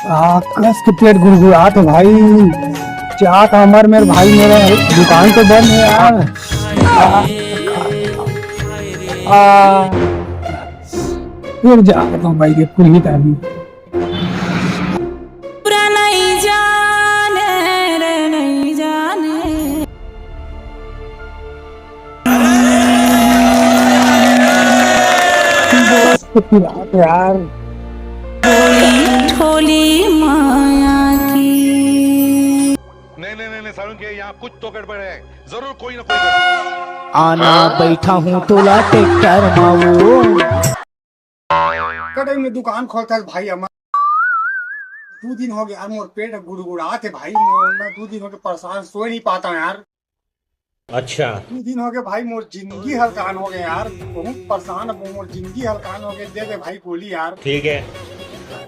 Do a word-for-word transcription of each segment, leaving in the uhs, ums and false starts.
आ, कस के पेट गुड़गुड़ात हे भाई। जात हमार मेर भाई, मेरा दुकान तो बंद है यार। आ, आ, फिर जात हूँ भाई के कुल ही टाइम। पूरा नहीं जाने रे, नहीं जाने। यार, ठोली माया की। नहीं, नहीं, नहीं, नहीं, सारुण के यहाँ कुछ तो गड़बड़ है, जरूर कोई ना कोई गड़बड़। आना बैठा हूँ तोला ट्रैक्टर माऊ। कटे में दुकान खोलता है भाई हमार। दू दिन हो गया यार, मोर पेट गुड़गुड़ात हे भाई, मोर, मैं दू दिन हो गए परेशान, सोए नहीं पाता यार। अच्छा। दू दिन हो गए भाई, मोर जिंदगी हलकान हो गए यार, बहुत परेशान हूँ, मोर जिंदगी हलकान हो गए। दे दे भाई गोली यार, ठीक है।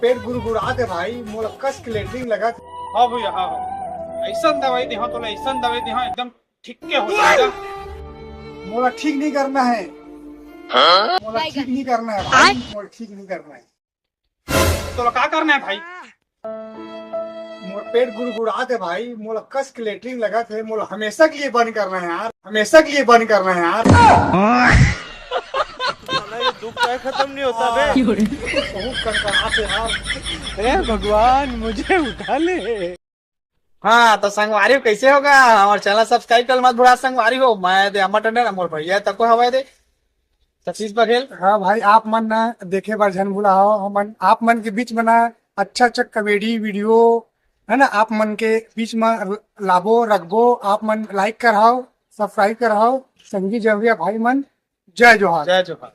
पेट गुड़गुड़ात हे भाई, मोला कस के लेटरिन लगत। हाँ भैया, हाँ, हाँ। ऐसा दवाई दे, हाँ, तोला ऐसा दवाई दे, हाँ, एकदम ठीक के हो जाएगा। मोला ठीक नहीं करना है। हाँ? मोला ठीक नहीं करना है भाई, मोला ठीक नहीं करना है। तोला का करना है भाई? मोर पेट गुड़गुड़ात हे भाई, मोला कस के लेटरिन लगत हे, मोला हमेशा के लिए बंद करना है यार, हमेशा के लिए बंद करना है यार। साला ये दुख का खत्म नहीं होता बे। बहुत कनकनात हे यार। हे भगवान, मुझे उठा ले। हाँ, तो संगवारी हो, कैसे होगा? हमारे चैनल सब्सक्राइब कर मत भुला संगवारी हो। मैं दे अमर टंडन, मोर भैया तको हवाए दे सतीश बघेल। हाँ भाई, आप मन ना देखे बर झन भुलाओ, हमन आप मन के बीच में ना अच्छा अच्छा कॉमेडी वीडियो, है ना, आप मन के बीच में लाबो, रखबो। आप मन लाइक करहाओ, सब्सक्राइब करहाओ। संगी जवरिया भाई मन, जय जोहार। जय जोहार।